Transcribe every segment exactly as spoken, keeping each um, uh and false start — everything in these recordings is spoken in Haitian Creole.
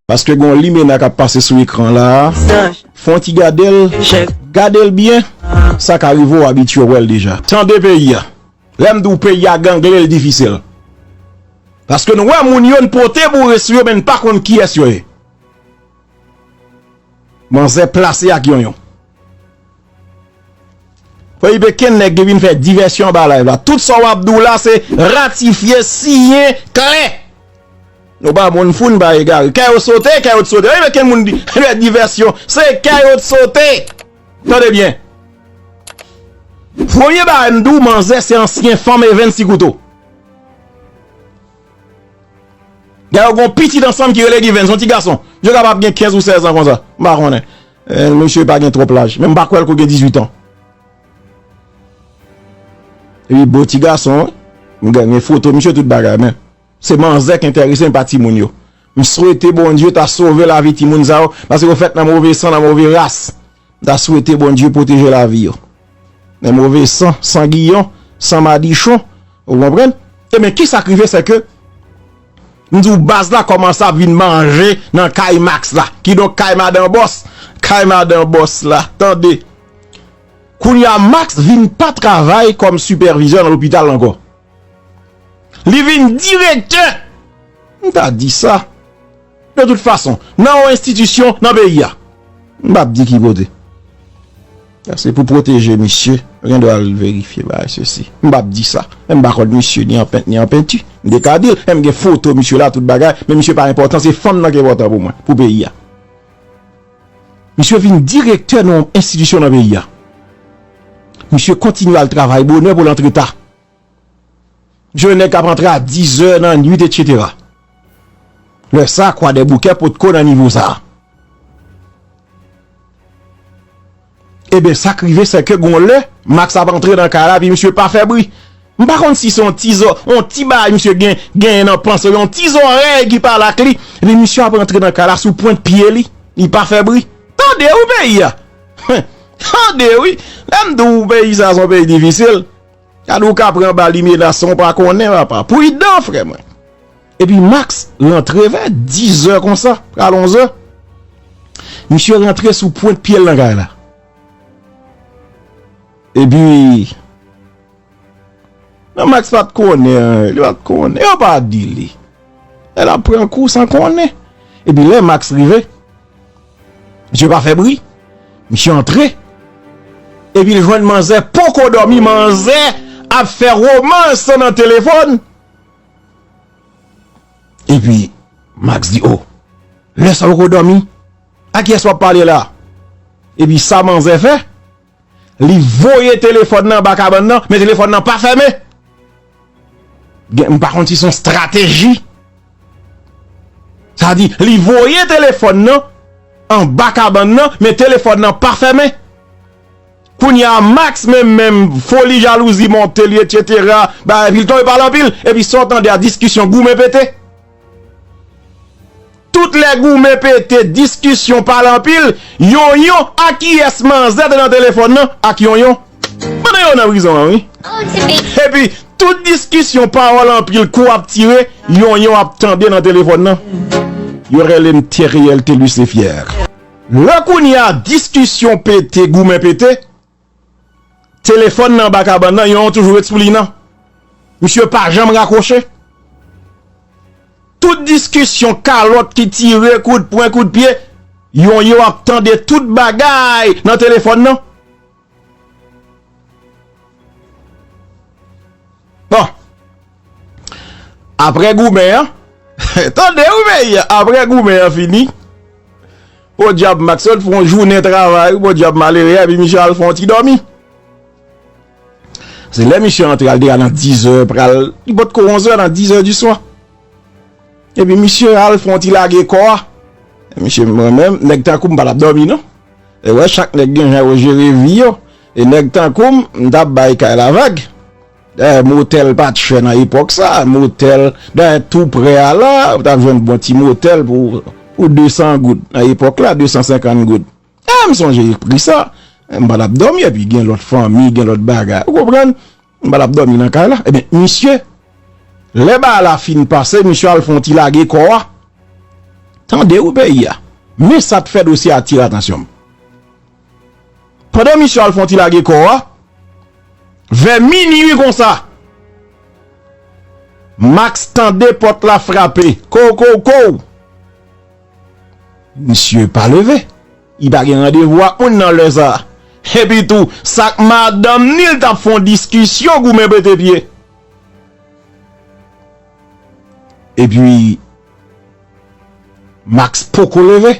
Paske gen yon limena k ap pase sou ekran la a. Fè yon ti gade l. Gade l byen. Sa ka rive w abitye w wè l deja. Tande peyi a. Lè m di w peyi a gangle, l difisil. Paske n wè moun yo, n pote boure sou yo, men n pa konn kiyès yo ye. Manzè plase ak yonyon. Fò li pe kenn nèg ki vin fè divèsyon anba live la. Tout sa w ap di w la, se ratifye, siyen, klè. Nou pa moun fou, n pa egare. Kè yo sote, kè yo t sote. Fò li pe kenn moun di, fè divèsyon. Se kè yo t sote. Tande byen. Premye bagay m di w, manzè se ansyen fanm Evens ti kouto. Gen yon pitit ansanm ki rele Givens, yon ti gason. Misye kapab gen kenz ou sèz an konsa. M pa konnen. Eh, misye pa gen twòp laj. Men m pa kwè l ko gen dizuit an. Epi bo ti gason, wi. M gen foto misye tout bagay, men se manzè k enterese m, pa timoun yo. M swete Bondye ta sove lavi timoun sa yo, paske yo fèt nan move san, nan move ras. M ta swete Bondye pwoteje lavi yo. Nan move san, san giyon, san madichon, ou konprann? Ebyen, kisa k rive, se ke m di w baz la kòmanse ap vin manje nan kay Max la. Kidonk, kay madan bòs, kay madan bòs la. Tande. Kounye a, Max vin pa travay kòm sipèvizè nan lopital ankò. Li vin direktè. M ta di sa. De tout fason, nan yon enstitisyon nan peyi a. M p ap di ki kote. Sa se pou pwoteje misye. Ou gen dwa al verifye bagay sesi. M p ap di sa. Men m pa konn misye ni an pent ni an penti. M te ka di l. Men m gen foto misye la, tout bagay. Men misye pa enpòtan. Se fanm nan ki enpòtan pou mwen, pou peyi a. Misye vin direktè nan yon enstitisyon nan peyi a. Misye kontinye al travay bonè pou l antre ta. Misye nèg k ap antre a dizè nan nwit, etsetera. Lè sa a, Kwadèboukè potko nan nivo sa a. Ebyen, sa k rive, se ke gon lè, Max ap antre nan kay la, epi misye pa fè bri. M pa konn si se yon ti zò, yon ti bagay misye gen, genyen nan panse, yon ti zòrèy ki pale ak li, epi misye ap antre nan kay la sou pwent pye li, li pa fè bri. Tande wi peyi a! Tande wi! Lè m di w peyi sa se yon peyi difisil. Gade ou ka pran ba limena san w pa konnen, papa. Pridan, frè mwen. Epi Max rantre vè dizè konsa, pral onzè. Misye rantre sou pwent pye l nan kay la. Epi, non, Max pa t konnen, li pa t konnen, yo pa di li. Lè l ap pran kou san konnen. Epi lè Max rive, misye pa fè bri. Misye antre. Epi l jwenn manzè poko dòmi, manzè ap fè womans nan telefòn. Epi Max di, "O, lè sa w poko dòmi? A kiyès w ap pale la?" Epi sa manzè fè? Li voye telefòn nan anba kabann nan, men telefòn nan pa fèmen. Gen, m pa konn si se yon estrateji. Sa di, li voye telefòn nan anba kabann nan, men telefòn nan pa fèmen. Kounye a, Max menm, menm, foli jalouzi monte li, etsetera. Bagay, epi l tonbe pale anpil, epi sa w tande a diskisyon goumen pete. Tout lè goumen pete, diskisyon pale anpil, Yonyon ak kiyès manzè te nan telefòn nan? Ak Yonyon. Pandan yo nan prizon an, wi. Epi, tout diskisyon, pawòl anpil, kou ap tire, Yonyon ap tande nan telefòn nan. Yo rele m Theriel Thelus Lefyè. Lè kounye a, diskisyon pete, goumen pete, telefòn nan anba kabann nan, Yonyon toujou ret sou liy nan. Misye pa janm rakwoche. Tout diskisyon, kalòt ki tire, kout pwen, kout pye, Yonyon ap tande tout bagay nan telefòn nan. Bon. Apre goumen an, tande wi peyi a, apre goumen an fini, podyab Max sot fè yon jounen travay, podyab malere a, epi misye al fè yon ti dòmi. Se lè misye antre al deja nan dizè, pral, li potko onzè, nan dizè di swa. Epi misye al fè yon ti lage kò a. Misye, mwen menm, nèg tankou m pa t ap dòmi non. E wè, chak nèg gen jan yo jere vi yo. E nèg tankou m, m t ap bay kay la vag. Dayè, motèl pa t chè nan epòk sa. Motèl, dayè, tou prè a la, ou t ap jwenn bon ti motèl pou, pou de san goud. Nan epòk la, de san senkant goud. E, m sonje pri sa. M pa t ap dòmi, epi gen lòt fanmi, gen lòt bagay. Ou konprann? M pa t ap dòmi nan kay la. Ebyen, misye, lè bagay la fin pase, misye al fè yon ti lage kò a. Tande wi peyi a. Men sa t fè dosye a atire atansyon m. Pandan misye al fè yon ti lage kò a, vè minui konsa, Max tande pòt la frape. Kow, kow, kow! Misye pa leve. Li pa gen randevou ak moun nan lè sa a. Epi tou, sa k madanm ni l t ap fè yon diskisyon goumen pete pye. Epi, Max poko leve.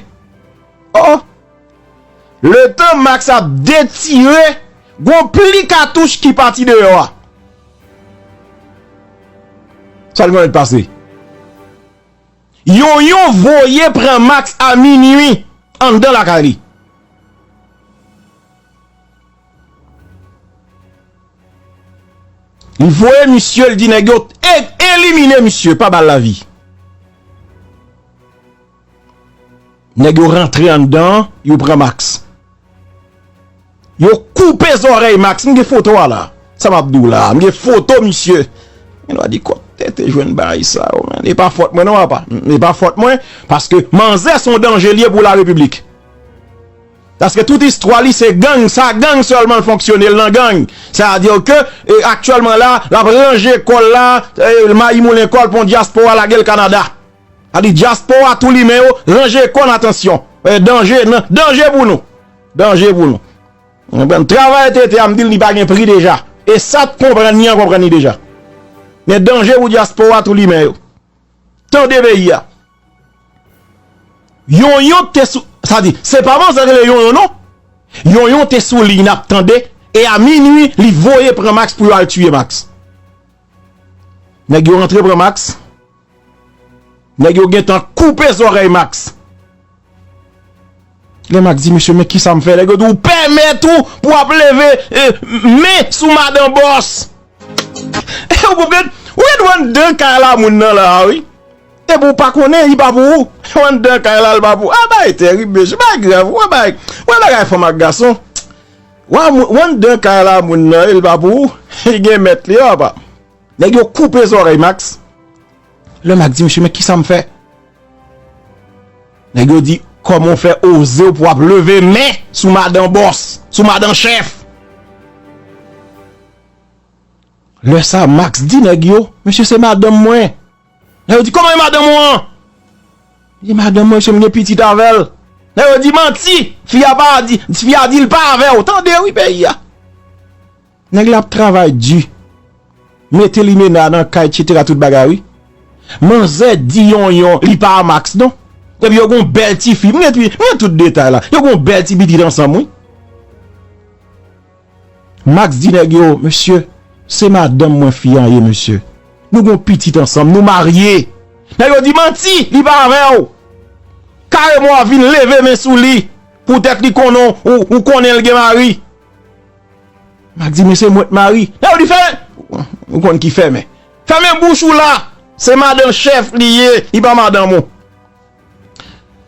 Oh! Letan Max ap detire, gon pli katouch ki pati deyò a. Sa l genlè pase. Yonyon voye pran Max a minui anndan lakay li. Li voye misye, l di nèg yo e-, elimine misye, pa ba l lavi. Nèg yo rantre anndan, yo pran Max. Yo koupe zòrèy Max. M gen foto a la. Sa m ap di w la. M gen foto misye. Gen dwa di kot te jwenn bagay sa yo, men. E pa fòt mwen non, papa. E pa fòt mwen, paske manzè se yon danje li ye pou larepiblik. Paske tout istwa li se gang, sa gang sèlman l fonksyone, l nan gang. Sa vle di ke, e, aktyèlman la, l ap ranje kò l la, e, l mayi moulen kò l pou yon dyaspora lage l Kanada. Sa di dyaspora tou limen yo, ranje kò n, atansyon. E, danje, nan, danje pou nou. Danje pou nou. Ou konprann? Travay tete a, m di l li pa gen pri deja. E sa t konprann li an konprann li deja. Men danje pou dyaspora tou limen yo. Tande peyi a. Yonyon te sou, sa di, se pa manzè rele Yonyon non. Yonyon te sou liy n ap tande, e a minui, li voye pran Max pou yo al tiye Max. Nèg yo rantre pran Max. Nèg yo gentan koupe zòrèy Max. Lè Max di, "Mesye, men kisa m fè?" Nèg yo di, "Ou pèmèt ou pou w ap leve, e, men sou madan bòs." E ou konprann? Ou ret w anndan kay la moun nan la, wi. Epi w pa konnen, li pa pou ou. W anndan kay la, l pa pou ou. A, bagay tèrib, mesye, bagay grav. Wè bagay, wè bagay fanm ak gason. Wè, w anndan kay la moun nan, li pa pou ou. Li gen mèt li, papa. Nèg yo koupe zòrèy Max. Lè Max di, "Mesye, men kisa m fè?" Nèg yo di, "Kòman w fè oze w pou w ap leve men sou madan bòs, sou madan chèf?" Lè sa, Max di nèg yo, "Mesye, se madanm mwen." Nèg yo di, "Kòman e madanm ou an?" Li di, "Madanm mwen, mesye, m gen pitit avè l." Nèg yo di, "Manti! Fi a pa di, fi a di l pa avè w." Tande, wi, peyi a. Nèg la ap travay di. Mete limena nan kay, etsetera, tout bagay, wi. Manzè di Yonyon, li pa a Max, non. Epi yo gon bèl ti fi. M gen, m gen tout detay la. Yo gon bèl ti pitit ansanm, wi. Max di nèg yo, "Mesye, se madanm mwen fi an ye, mesye. Nou gon pitit ansanm, nou marye." Nèg yo di, "Manti, li pa avè w." Kareman w ap vin leve men sou li. Poutèt li konnen w, ou, ou konnen l gen mari. Max di, "Men se mwen k mari." Nèg yo di, "Fèmen!" Ou konn ki fèmen. "Fèmen bouch ou la. Se madan chèf li ye, li pa madanm ou."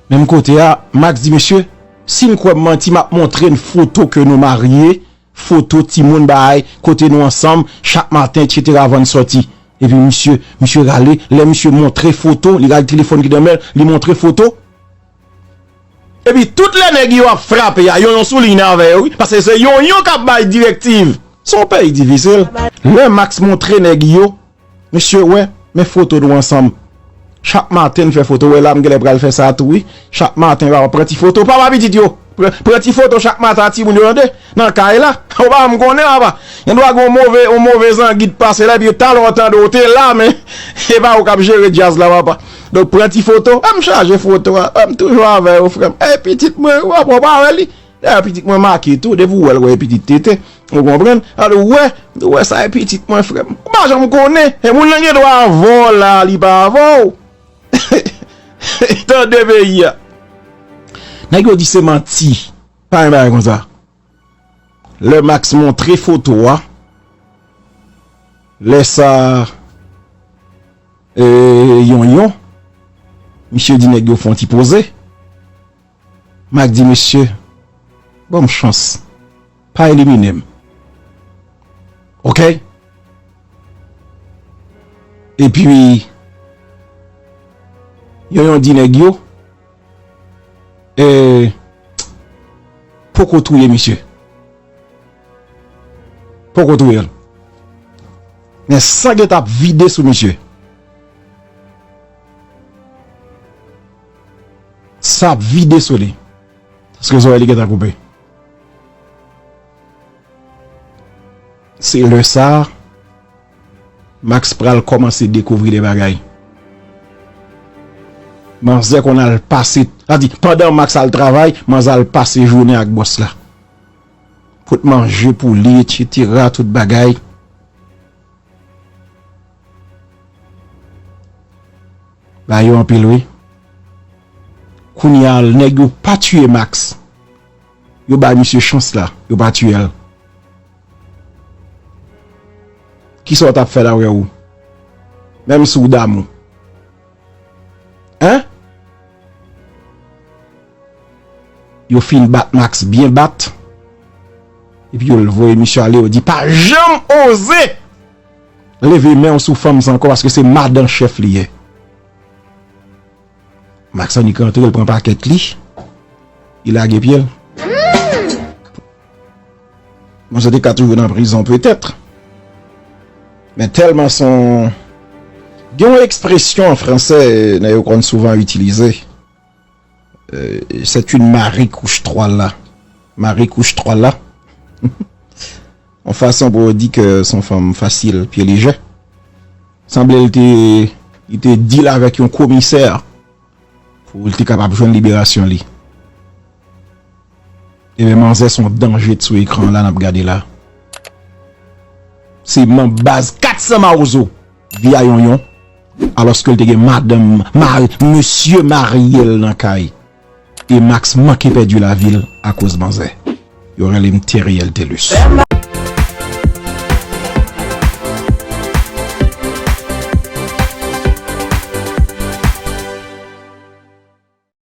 Menm kote a, Max di, "Mesye, si n kwè m manti, m ap montre n foto ke nou marye, foto timoun, bagay, kote nou ansanm, chak maten, etsetera, avan n sòti." Epi misye, misye rale, lè misye montre foto, li rale telefòn ki nan men l, li montre foto. Epi tout lè nèg yo ap frape a, Yonyon sou liy nan avè yo, wi, paske se Yonyon k ap bay direktiv. Se yon peyi difisil. Lè Max montre nèg yo, "Mesye, wè, men foto nou ansanm. Chak maten n fè foto, wè la, m genlè pral fè sa tou, wi. Chak maten, papa, pran ti foto, papa pitit yo. Pran, pran ti foto chak maten a timoun yo, tande. Nan kay la, ou pa janm konnen, papa. Gen dwa gen yon move, yon move zangi t pase la, epi talè w tande w te la, men e pa ou k ap jere djaz la, papa. Donk, pran ti foto." A, m chaje foto a. A, m toujou avè yo, frè m. E pitit mwen, w ap wè, w pa wè li. Dayè, pitit mwen make tou, depi w wè l, w wè pitit tete. Ou konprann? Alò, w wè, w wè sa e pitit mwen, frè m. Ou pa janm konnen. E moun nan gen dwa avè w la, li pa avè w. Tande peyi a. Nèg yo di se manti. Pa gen bagay konsa. Lè Max montre foto a, lè sa, e, Yonyon, misye di nèg yo fè yon ti poze. Max di, "Mesye, ban m chans. Pa elimine m. Oke?" Epi, Yonyon di nèg yo, e, poko touye misye. Poko touye l. Men san gen t ap vide sou misye. Sa ap vide sou li. Paske zòrèy li gentan koupe. Se lè sa a, Max pral kòmanse dekouvri de bagay. Manzè konn al pase, sa di, pandan Max al travay, manzè al pase jounen ak bòs la. Pot manje pou li, etsetera, tout bagay. Ba yo anpil, wi. Kounye a, nèg yo pa tiye Max. Yo bay misye chans la, yo pa tiye l. Kisa w t ap fè dapre ou? Menm si w damou. Hein? Yo fin bat Max byen bat. Epi yo voye misye ale, yo di pa janm oze leve men w sou fanm sa ankò paske se madan chèf li ye. Max annik rantre, l pran pakèt li. Li lage pye l. Bon, se te ka toujou nan prizon petèt. Men tèlman son... Gen yon ekspresyon an fransè, nèg yo konn souvan itilize. Euh, c'est une Marie couche trois là. Marie couche trois là. Yon fason pou yo di ke se yon fanm fasil, pye lejè. Sanble l te, li te deal avèk yon komisè pou l te kapab jwenn liberasyon li. Ebyen, manzè se yon danje sou ekran an la, n ap gade la. Se manm baz kat san Mawozo, Vya Yonyon, alòske l te gen madanm, mari, mesye marye l nan kay. E Max manke pèdi lavi l akoz manzè. Yo rele m Theriel Thelus.